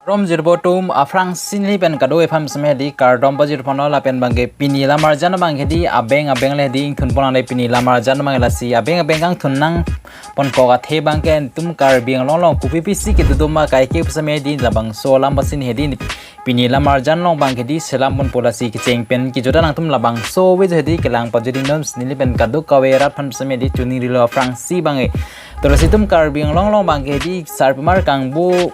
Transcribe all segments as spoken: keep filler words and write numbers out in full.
Rom jirbo atum aphrangsi neli pen kadokave aphan seme hedi kardom pajirponlo. Lapen abangke pini lamarjan abangke hedi abeng abeng le hedi ingthunpon nangne. Pini lamarjan abang lasi abeng abeng kangthun nangponkok athe abangke itum Karbi Anglong along kopi pisi kedo do ma kaike pu seme hedi labangso alam pasi hedi pini lamarjan along abangke hedi selam ponpo. Lasi kecheng pen kejut-an nangtum labangso ave hedi kelang pajirnon, neli pen kadokave arat aphan seme hedi choningrilo aphrangsi abangke. To lasi itum Karbi Anglong along abangke hedi sarpimar kangbo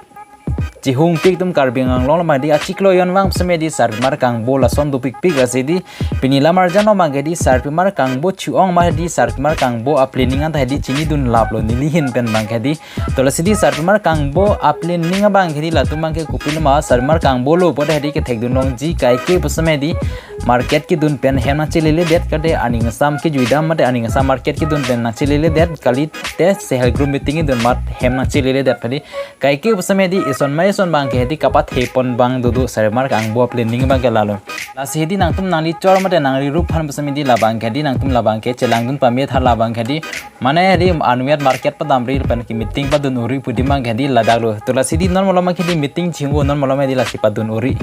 chihungpik, itum Karbi Anglong along hedi achiklo ejon vang seme hedi sarpimar kangbo lason dopikpik. Lasi hedi pini lamarjan along abangke hedi sarpimar kangbo chi-ong ma hedi sarpimar kangbo a-planning anta hedi chinidun laplo neli ahin pen abangke hedi. To lasi hedi sarpimar kangbo a-planning abangke hedi latum abangke kopilo ma, sarpimar kangbo lo pulote hedi kethekdun longji kaike pu seme hedi market kedun pen hem nangcheleledet kade, aning asam kejuidam mate aning asam market kedun pen nangcheleledet kalite self help group meeting kedun amat hem nangcheleledet hedi. Kaike pu seme hedi ison ma ison abangke hedi kapathepon abang dodo sarpimar kangbo a-planning abangke lalo. Lasi hedi nangtum nangli chor mate nangli rup aphan pu seme hedi labangke hedi nangtum labangke chelangdun pame tha labangke hedi. Mane hedi anvet market padamri pen ke meeting padun uri pu hedi abangke hedi ladak lo. To lasi hedi non malom abangke hedi meeting chingvo non malom hedi lasi padun uri.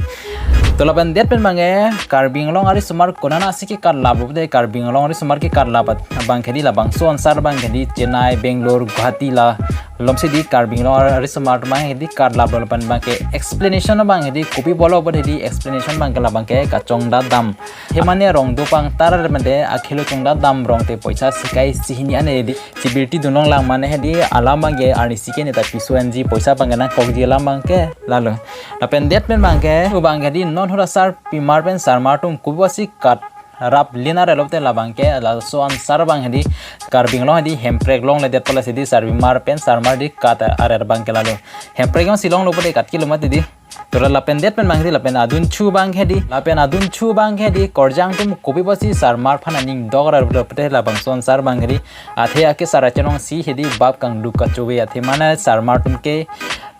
To lapen det pen abangke Karbi Anglong arisomar konatsi kekat laplo pulote Karbi Anglong arisomar kekat lap abangke hedi labangso ansar abangke hedi Chennai, Bangalore, Guwahati la malomsi hedi Karbi Anglong arisomar abangke hedi kat laplo. Lapen abangke explanation abangke hedi kopi pulo pulote hedi explanation abangke labangke kachongdat dam. He mane rong do pangtar mate akhelo chongdat dam rong te poisa sekai sihini ane hedi chibirti dunlong lang mane hedi alam abangke arnisi ke neta piso enji poisa abangke nangkokji alam abangke lalo. Lapen det pen abangke abangke hedi non hura sarpimar pen sarmar atum kopi pisi kat rap lin arelo pulote labangke laso ansar abang hedi Karbi Anglong hedi Hemprek longledetpo. Lasi hedi sarpimar pen sarmar hedi kat arer abangke lalo. Hemprek jongsi longlo pulote kat kilo mati hedi. To lapen det pen abang hedi lapen adunchu abang hedi, lapen adunchu abang hedi Karjang atum kopi pisi sarmar aphan aning dok arer pulote labangso ansar abang hedi athe ake sar achenong si hedi bap kangduk kachove athe mane sarmar atum ke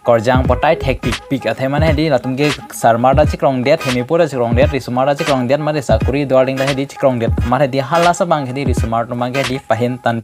Karjang potai thekpikpik athe mane hedi latum ke sarmar ta chikrongdet, hemepur ta chikrongdet, risomar ta chikrongdet, mate sakuri do-ar ding ta hedi chikrongdet, mate hedi hala sa abang hedi risomar atum abang hedi pahin tan.